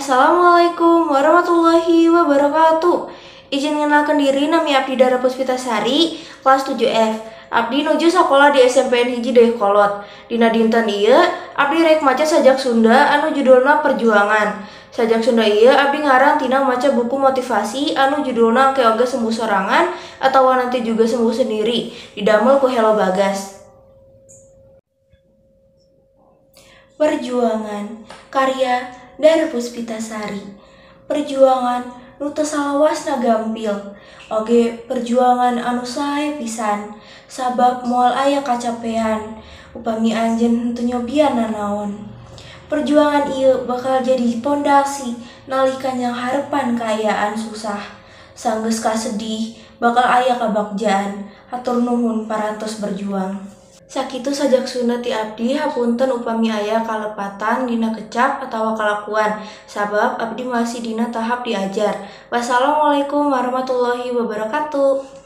Assalamualaikum warahmatullahi wabarakatuh. Izin ngenalkeun diri, nami abdi Dara Puspitasari, kelas 7F. Abdi nuju sakola di SMPN 1 Dayeuhkolot. Dina dinten ieu abdi rek maca sajak Sunda anu judulna Perjuangan. Sajak Sunda ieu abdi ngarang tina maca buku motivasi anu judulna Engke Oge Sembuh Sorangan atawa Nanti Juga Sembuh Sendiri, didamel ku Hello Bagas. Perjuangan, karya Dara Puspitasari. Perjuangan nu teu salawasna gampil, oge perjuangan anu sae pisan, sabab moal aya kacapean upami anjeun henteu nyobian nanaon. Perjuangan ieu bakal jadi pondasi nalika nyanghareupan kaayaan susah. Sanggeus kasedih bakal aya kabagjaan. Hatur nuhun parantos berjuang. Sakitu sajak Sunda ti abdi, hapunten upami aya kalepatan dina kecap atawa kalakuan, sabab abdi masih dina tahap diajar. Wassalamualaikum warahmatullahi wabarakatuh.